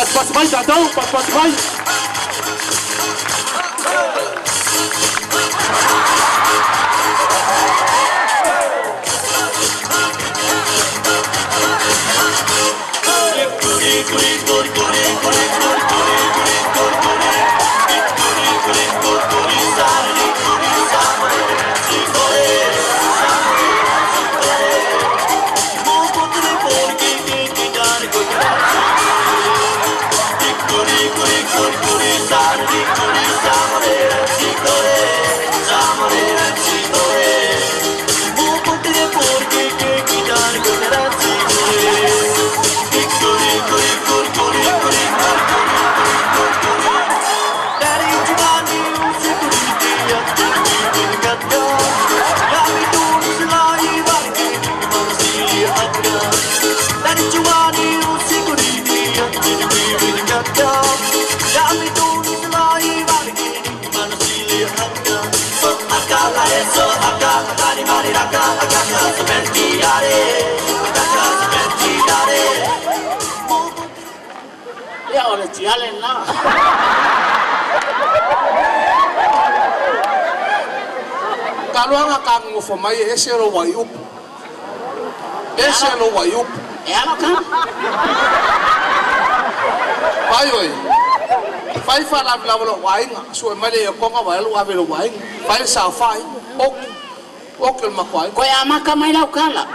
Patupatu mai tatou, patupatu mai. Ia o le tiale lena. Taluaga ka gogofo mai e ese lou aiupu. Ese lou aiupu. E alo ka. Fai oe. Fai faalavelave o lou aiga, sue mai le iokoga ua alu ave i lou aiga. Fai le saofai, oki, oki o le matou aiga. Koe amata mai lau tala.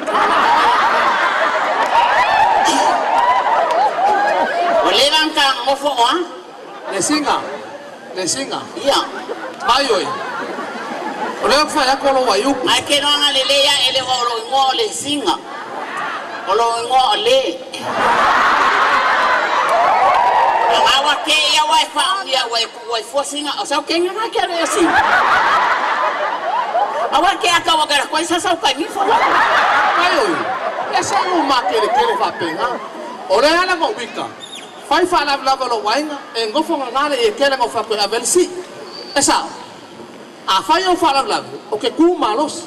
Ua leva ona ta nofo o a? Le siga, le siga. Ia. Mai oe. O lea ou te fai atu o lou aiupu. Ae ke noaga lelei a e le o lou igoa o le siga. O lou igoa o le. Anga ua ke ia ua e whaongia ua e ua e fua siga o sau kenga nga ke le siga. Aua ke aka ua kera koe sa sau kai mi fo. Mai oe. E se u makelekele faapena. O le ala na ou ika. Fai faalavelave o lou aiga, e nofo gaga le iekele na ou fai atu e ave le sii. E sao. Afai ou faalavelave, o ke ku malosi.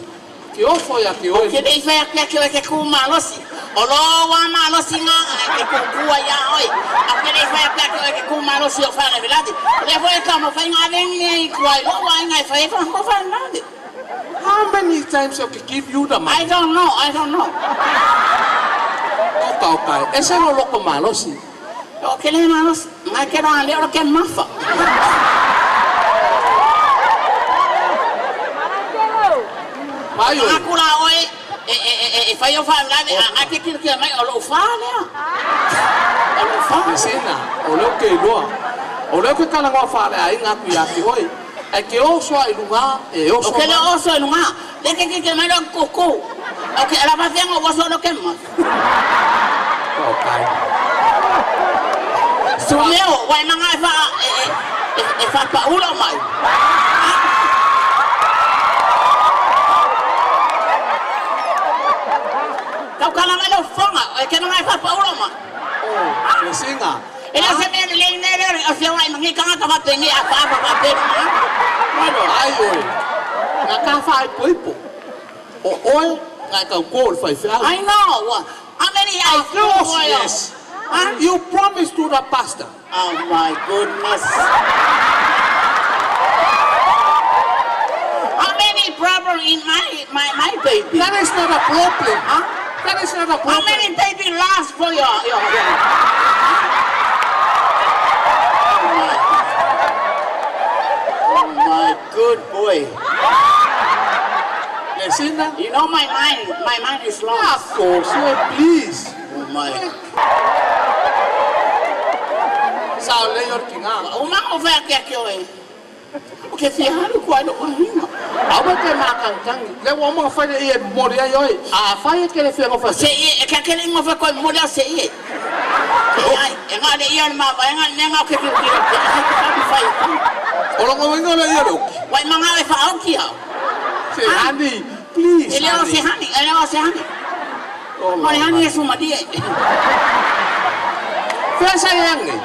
Ke ofo ia te oe. Ou te le i fai atu ia te oe ke ku malosi. O lou a malosi ga e ke kukua ia oe. A ou te le i fai atu ia te oe ke ku malosi o faalavelave. O lea foi e taumafai ga avega ia i tua i lou aiga e fai ai faalavelave. How many times I can give you the money? I don't know, I don't know. Oka oka e, ese lou loko malosi. O ke le malosi, mai ke la leo ke mafa. Mai oe. Aku la oe e e e e fai o faalavelave a ngai ke kilokilo mai o lou fa lea. O lou fa. Lesina, o lea ou te iloa. O lea ou te talanoa faaleaiga atu ia te oe. Ae te oso lava i luga, e oso O ke le mai. oso i luga, le ke kike mai leo kuku. O ke ala fafeanga o oso lo ke mafa. Okay. Sumeo, wa e manga e fa e e e fa paula mai. Tau kala mai leo fonga, e ke manga e fa paula mai. Oh, Lesina. E le o se mea lelei nei lea o le afioga i magi tagata faapeni a faafa faapeni ma Malo. Ai oe, na ka faaipoipo. O oe na e tautua o le faifeau. I know. How many I Of course, yes. Huh? You promise to the pastor. Oh my goodness. How many problem in my my my baby? That is not a problem. Huh? That is not a How problem. many baby lost for your Oh my good boy. Lesina. You know my mind, my mind is lost. Of course, yeah, please. Oh my. Sao lelei o le tina. O mango fai ake ake oe. O ke fia halu kua lo ahinga. Aua e te mātangitangī. Lea ua uma ona fai le ie e momoli ai oe. A fai e te le fia nofo Se ie, e ke ake le ingoa fai koe momoli au se ie. Se ai, e ngā le ia o le mavaenga le mea ngā o ke kilokilo ke ahe ke halu fai e kau. O lona uiga o le ia o le oki. Wai manga e whaoki au. Se honey, please E leo honey. se honey, e leo se honey. Oh, O le honey e sumalie. Fea sa e ange?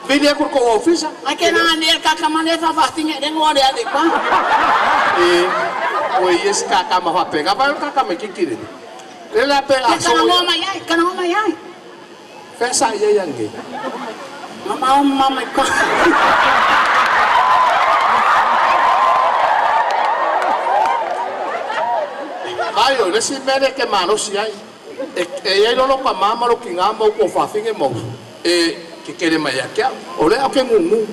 Vili aku i le tou ofisa. Ai ke nā ne kaka mane whawhawhinga e rengoa le ale pa. E, o e yes kaka ma whapenga, vai o kaka me kikiri. Le la pe Ke a so. kana ngoa mai ai, kana ngoa mai ai. Fea sa i ai ange? Mama o mama i ka. Vai o le isi mea lea e te malosi ai, e, e i ai loa lou tama ma lou tinā ma upu o fafine ma uso, e tetele mai ia te au, o lea ou te gugu.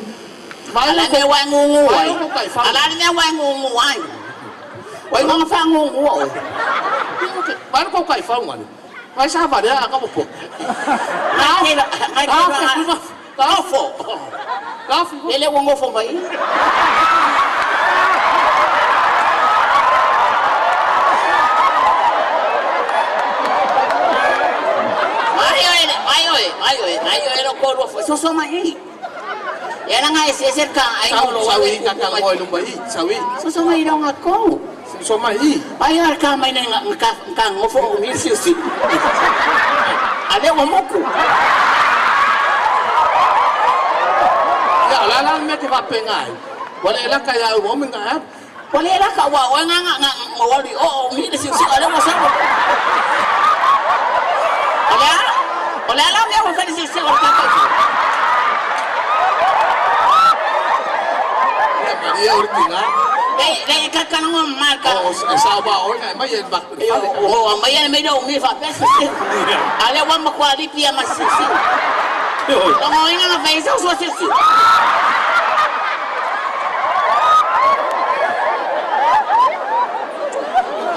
Vai A le a le mea ua e gugu vai ai? lou taifau. A le a le mea ua e gugu ai? Ua igoa na faagugu oe. Vai lou taifau ngale. Vai sa valea a ka po. Ngai te ngai te nofo. Lele ua nofo mai. Mai oe, mai oe, mai oe, mai oe lo ko lua so so mai. E ala nga ese ese ka ai Sau lo sau i ka ka ngoi lumba i, sau i. So so mai lo nga ko. So mai i. Ai ar ka mai nei nga ka ka ngofo o mi si si. Ale ua moku. Ia la la me te faapena ai. Ua le laka ia au o nga. Ua le laka ua oe nga nga nga nga o o mi le si si ale ua sa. Ale o le ala mea ua fai si si o ka ka. Ia Maria o le tinga. Le le ka ka ngo marka. O e sa ba o nga mai e ba. O mai e mai do mi fa pe si si. Ale ua ma kwa li pia ma si si. Longo inga nga fai sa so si si.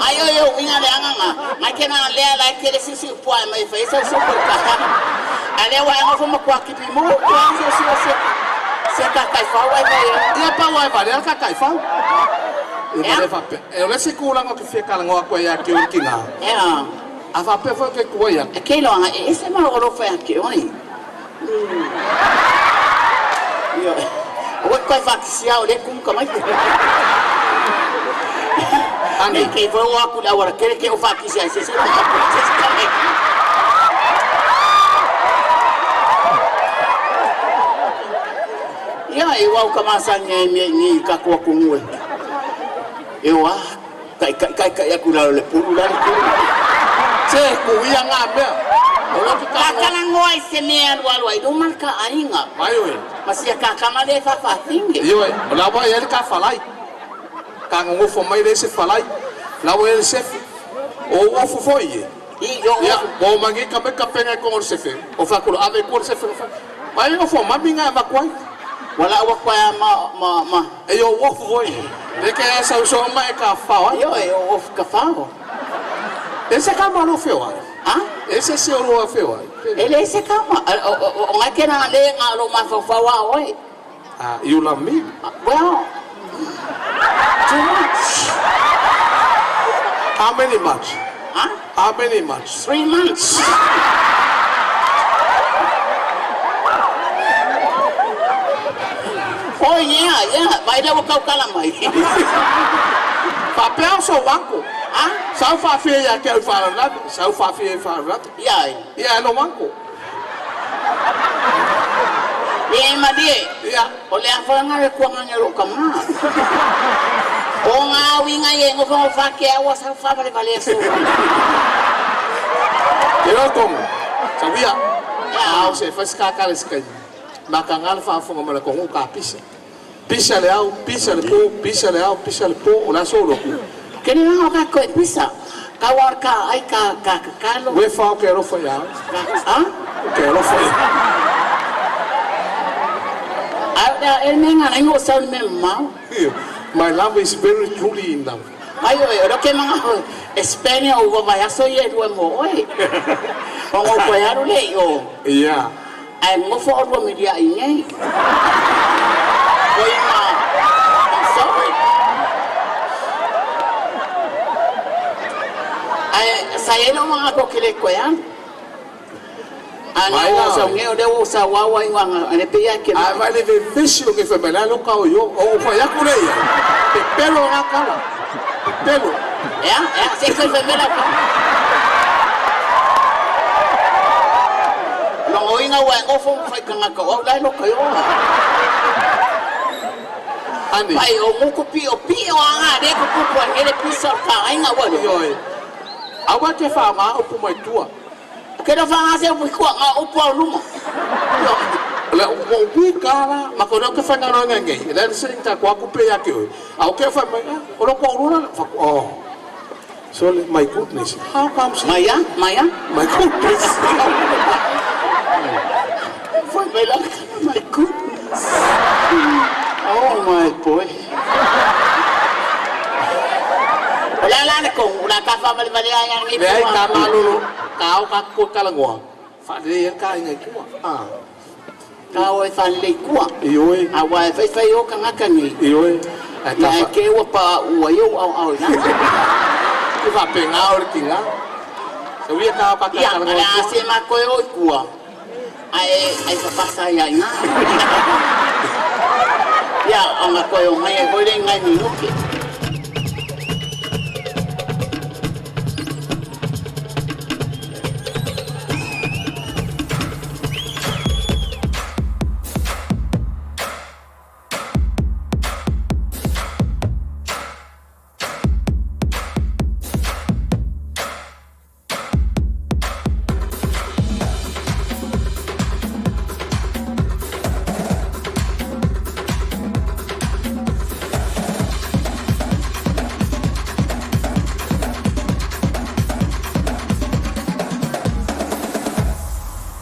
Ai o yo inga le anga nga. Mai ke na le ala ke le si si pua mai fai sa so ko ka. Ale ua ngo fo ma kwa ki pi mo kwa si si si. Se ka kai fa wa mai. Ia pa wa e vale ka kai fa. E vale fa pe. E o le se kula ngo ke fia kala ngo ko ia ke o tinga. Ea. A fa pe fo ke ku ia. E ke loanga e ese ma o lo fa ke oi. Io. O koe fa ki sia o le kum ka mai. Ani. Ke fo o aku la ora ke ke o fa ki sia se se ka se se ka mai. Ia e wau ka masa ni ni ni ka ko ku ngue. E wa kai kai kai kai aku la le pulu la le pulu. Se ku ia nga mea. O lo ke Ka ka kala ngoa i se mea alu alu ai luma ka ainga. Mai oe. Ma sia ka kama le fa fa finge. Io e, o la wa e ka falai. Ka ngofo mai le se falai. La wa e se o o fo fo ie. I yo Ia, mo mangi ka me ka penga ko o se fe. O fa ko ave ko se fe. Mai o fo mami nga va kwai. Wala wa kwa ma ma ma. E yo o fo fo ie. Le ke sa so ma e ka fa wa. Yo e o ka fa. Ese ka ma lo fe wa. Ha? Ese se o lo fe wa. Ele se kama o ngai ke na le nga lo ma fa fa wa oi. Ah, you love me? Well, too much. How many much? Huh? How many much? 3 months. Oh yeah, yeah. Vai le kau kala mai. Fa pe au so wanko. Ha? Sau fa fia ia ke au fa la, sau fa fia fa la. Yeah. Ia no wanko. Le ma die. Ia. O le afa nga le kuanga nga lo kama. O nga winga ye ngo fa fa ke awa sa fa vale vale so. Te lo kongo. Sabia. Yeah. Au se fa ska ka le ska. Ma ka ngal fa fo ma le kongo ka pisa. Pisa le au, pisa le po, pisa le au, pisa le po, o la so lo ku. Ke ni nga ka ko pisa. Ka war ka ai ka ka ka ka lo. We fa o ke ro fa ya. Ha? Ke ro fa. Ai da el me nga na ngo sa me ma. My love is very truly in love. Ai oi, ro ke mga Espanya o va vai so ye ru mo oi. O ngo ko ya ru le o. Yeah. Ai ngo fo ru mi dia i nei. Koi ma. I'm sorry. Ai sa ye no mga ko kile ko ya. Ana Mai o la. sa nge o le o sa wa wa inga ane pe ya ke. A vai le vesi o ke fa mela lo ka o yo o fa ya ku le ya. Pe pelo nga kala. Pe pelo. Ya, ya, se ko fe mela ko. Longo inga wa ngo fo fai kanga ko o lai lo ko yo. Ani. Pai o muku pi o pi o anga de ko ku ko hele pi so ka ainga wa Io e. Awa ke fa ma o pu mai tua. Ke le whaanga se upu i kua, ngā upu au luma. Le ua wika la, ma ko leo ke whainga roa ngai ngai, le se ta kwa kupe ya ke oi. A o ke whai mai, ah, o lo kwa urura, fa oh. Sorry, my goodness. How comes Maia, maia. My goodness. Foi mai la, my goodness. Oh my boy. O le ala le kongu, la ka whamalevale ai ai Le ai ka malolo, ka au ka ko kalangoa. Fa le e ka ingai kua. Ah. Ka o e whanlei kua. I oi. A wa e whai whai o kangaka nei. I oi. Ai ka Ia e fa. ke ua pa ua iau au au ina. Ke fa pe ngā o le kinga. Se uia ka au ka Ia, kalangoa ala kua. se ma koe o i kua. Ai ai whapasa ia ina. Ia, o ngā koe o ngai e hoi le ngai ni nuke.